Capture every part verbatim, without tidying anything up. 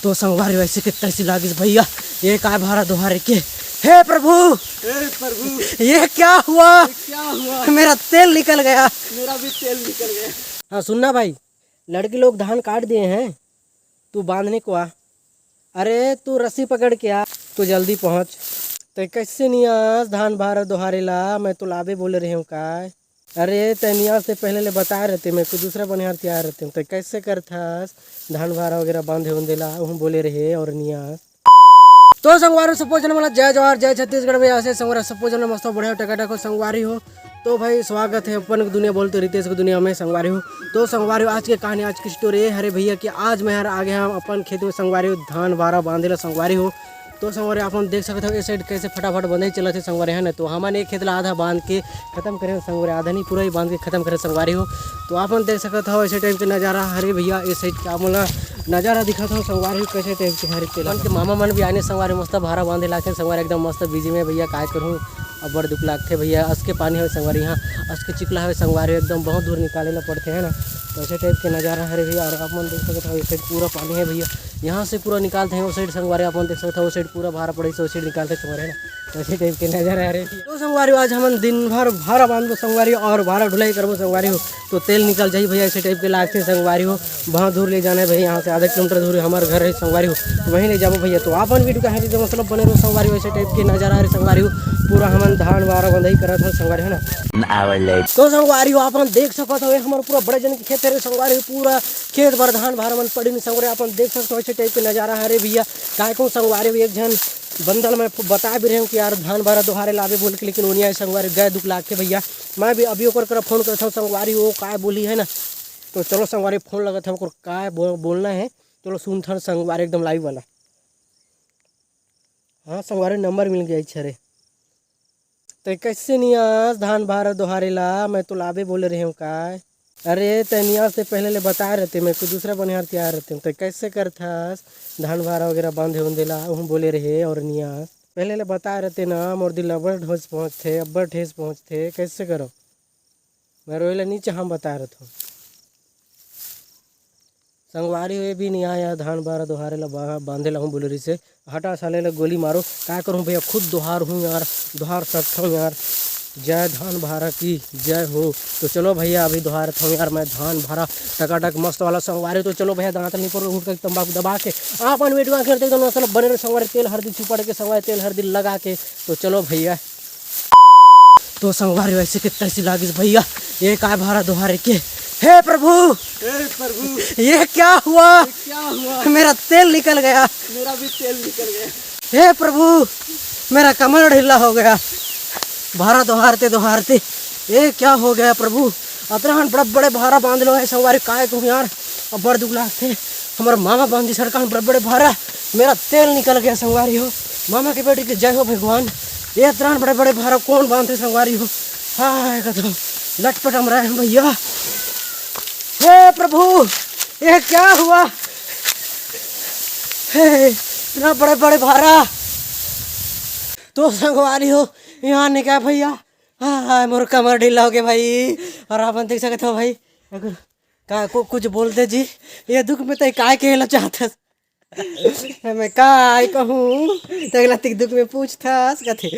तो संगवारी, वैसे के तैसी लागिस भैया, ये काय भारा दोहारे के। हे प्रभु, हे प्रभु, ये क्या हुआ? ये क्या हुआ? मेरा तेल निकल गया। मेरा भी तेल निकल गया। हाँ, सुनना भाई, लड़की लोग धान काट दिए हैं, तू बांधने को आ। अरे, तू रस्सी पकड़ के आ, तू जल्दी पहुँच। तै कैसे नियास धान भारा दोहारे ला? मैं तो लाबे बोले रहे हूँ काय? अरे, तै नियास से पहले ले बताए रहते, मैं कुछ दूसरा बनिहार तैयार रहते। तै कैसे करथस धान भारा वगैरह बांधे उंधे ला, उहूँ बोले रहे और नियास। तो संगवारी, सबो झन मोला जय जोहार, जय छत्तीसगढ़ भैया। ऐसे संगवारी, सबो झन मस्त बढ़िया टकाटक हो संगवारी हो। तो भाई, स्वागत है अपन दुनिया बोलते रितेश की दुनिया में संगवारी हो। तो संगवारी हो, आज के कहानी, आज की स्टोरी ये हरे भैया कि आज मैं हर आ गया हूँ अपन खेत में संगवारी हो, धान भारा बांधे ला संगवारी हो। तो संगवारी, आप मन देख सकत हो, ये साइड कैसे फटाफट बंधई चलत है संगवारी, है ना। तो हमन एक खेत ला आधा बांध के खत्म करे हो संगवारी, आधा नहीं, पूरा ही बांध के खत्म करे संगवारी हो। तो आप मन देख सकत हो, ऐसे टाइप के नज़ारा हरे भैया, ये साइड के आप मन ला नज़ारा दिखात हो संगवारी हो, कैसे टाइप के हरे तेला। अपन के मामा मन भी आने संगवारी, मस्त भारा बांधे लागथे संगवारी, एकदम मस्त बिजी में भैया, काय करूँ, अब्बड़ दुख लागथे भैया। अस के पानी हवे संगवारी, यहाँ अस के चिखला हवे संगवारी, एकदम बहुत दूर निकाले ला पड़थे, है ना। तो ऐसे टाइप के नज़ारा हरे भैया, और आप मन देख सकत हो, ये साइड पूरा पानी है भैया, यहाँ से पूरा निकालते हैं, वो साइड संगवारी आप मन देख सकत हो, वो साइड पूरा भारा पड़े से वो साइड निकालते हैं संगवारी, है ना। तो ऐसे टाइप के नज़ारा हरे। तो संगवारी, आज हमन दिन भर भारा बांधबो संगवारी, और भारा ढुलाई करबो संगवारी हो, तो तेल निकल जाही भैया, ऐसे टाइप के लागथे संगवारी हो। बहुत दूर ले जाना है भैया, यहाँ से आधा किलोमीटर दूर हमारे घर है संगवारी हो, तो वहीं ले जाबो भैया। तो आप मन वीडियो का है तो मतलब बने रहो संगवारी हो, ऐसे टाइप के नज़ारा हरे संगवारी हो। पूरा हमन धान वारा बंधई करत हन संगवारी, है ना। An hour later. तो संगवारी हो, आप मन देख सकत हो, ये हमर पूरा बड़े जन के खेत हरे संगवारी हो, पूरा खेत भर धान भारा मन पड़िन संगवारी, आप मन देख सकत हो, ऐसे टाइप के नज़ारा हरे भैया। काय कहूँ संगवारी हो, एक झन बंदल मैं बता भी रहे हूँ कि यार धान भारा दोहारे लाबे बोल के, लेकिन ओनिया संगवारी गए दुख लाग के भैया। मैं भी अभी ओकर करा फोन करत हूँ संगवारी, वो काय बोली है ना। तो चलो संगवारी फोन लगत है, ओकर काय बो-, बोलना है, चलो सुनथन संगवारी एकदम लाइव वाला। हाँ संगवारी, नंबर मिल गया इच्छा रे। तै कैसे नियास धान भारा दोहारे ला? मैं तो लाबे बोले रहे हूँ काय? अरे, तै नियास से पहले ले बताए रहते, मैं कुछ दूसरा बनिहार तैयार रहते। तै कैसे करथस धान भारा वगैरह बांधे उंधे ला? उहूँ बोले रहे और नियास पहले ले बताए रहते ना, मोर दिल अब्बड़ ठेस पहुँचथे, अब्बड़ ठेस पहुँचथे, कैसे करो? मैं रोए ला नी चाहम, बताए रहथों। संगवारी हो, ये भी नहीं आया, धान बारा दोहारे ला बा-, बांधे ला हूँ बोले रहिसे। हटा साले ला गोली मारो, का करूँ भैया, खुद दोहार हूँ यार, दोहार सकता हूँ यार। जय धान भारा की जय हो। तो चलो भैया, अभी दोहार था यार मैं धान भारा टकाटक मस्त वाला संगवारी। तो चलो भैया, दांत नहीं पर उठ के तंबाकू दबा के आप अन वीडियो आखिर तक दोनों चलो बने रहो संगवारी, तेल हल्दी छुपड़ के संगवारी, तेल हल्दी लगा के। तो चलो भैया। तो संगवारी, वैसे के तैसी लागिस भैया, ये काय भारा दोहारे के। हे प्रभु, हे प्रभु, ये क्या हुआ? ये क्या हुआ? मेरा तेल निकल गया। मेरा भी तेल निकल गया। हे प्रभु, मेरा कमर ढीला हो गया भारा दोहारते दोहारते। ये क्या हो गया प्रभु? अतरान बड़े बड़े भारा बांध लो है संगवारी, काय कहूँ यार, अब्बड़ दुख लागथे। हमर मामा बांधी सड़कान बड़े बड़े भारा, मेरा तेल निकल गया संगवारी हो। मामा के बेटी के जय हो भगवान। ये तरह बड़े बड़े भारा कौन बांधे संगवारी हो? हाय कथो लटपट हम रहे हैं भैया। हे प्रभु, ये क्या हुआ? हे, इतना बड़े बड़े भारा। तो संगवारी हो, यहाँ ने क्या भैया? हाय, मोर कमर ढीला हो गया भाई। और आप देख सकते हो भाई, अगर का को कुछ बोल दे जी, ये दुख में तै काय कहला चाहत हस? मैं काय कहूँ, तगला तिक दुख में पूछथस कथे।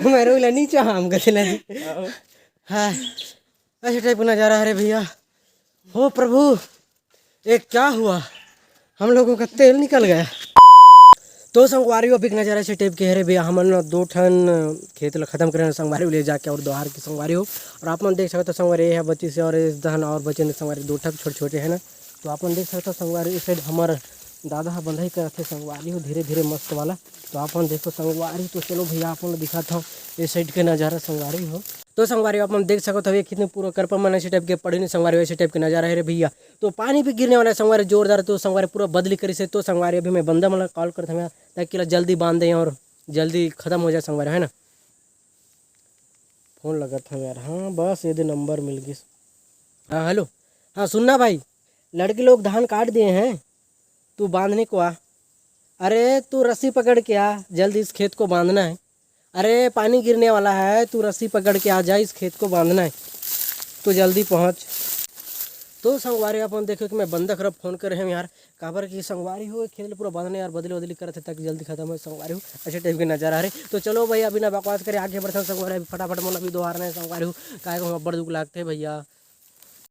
मैं रोइला नी चाहम कथे ना जी। हाँ, ऐसे टाइप का नज़ारा है रे भैया। हो प्रभु, ये क्या हुआ? हम लोगों का तेल निकल गया। तो संगवारी हो, अभी के नज़ारा ऐसे टाइप के है रे भैया। हमन दो ठन खेत ला खत्म करे संगवारी हो, ले जाके और दोहार के संगवारी हो। और आप मन देख सकते हो संगवारी, ये है बच्ची से और इस दहन और बच्चे ने संगवारी दो ठक छोटे छोटे है ना। तो आप मन देख सकते हो संगवारी, इस साइड हमर दादा ह बंधई करत हे संगवारी हो, धीरे धीरे मस्त वाला। तो आप मन देखो संगवारी, तो चलो भैया आप मन ला दिखाता हूँ इस साइड के नज़ारा संगवारी हो। तो संगवारी आप मन देख सकत हो, ये कितने पूरा करपा मन ऐसे टाइप के पड़े नहीं संगवारी, ऐसे टाइप के नज़ारा है रे भैया। तो पानी भी गिरने वाला है संगवारी जोरदार। तो संगवारी पूरा बदली करिस हे। तो संगवारी अभी मैं बंदा मन ला कॉल करत हूँ यार, ताकि ला जल्दी बांध दें और जल्दी खत्म हो जाए संगवारी, है ना। फोन लगत हूँ यार। हाँ बस ये दे नंबर मिल गइस। हाँ हेलो। हाँ सुनना भाई, लड़की लोग धान काट दिए हैं, तू बांधने को आ। अरे तू रस्सी पकड़ के आ, जल्दी इस खेत को बांधना है। अरे पानी गिरने वाला है, तू रस्सी पकड़ के आ जा, इस खेत को बांधना है, तू जल्दी पहुँच। तो संगवारी, अपन देखो कि मैं बंदक रब फोन करे हूँ यार, काबर कि संगवारी हो, खेत ल पूरा बंद नहीं यार, बदली बदली करत हे ताकि जल्दी खत्म हो संगवारी हो। ऐसे टाइप के नजारा हरे। तो चलो भाई, अभी ना बकवास करे, आगे बढ़थन संगवारी, अभी फटाफट मोला भी दोहारना है संगवारी हो, काहे को बड़ दुख लागते भैया।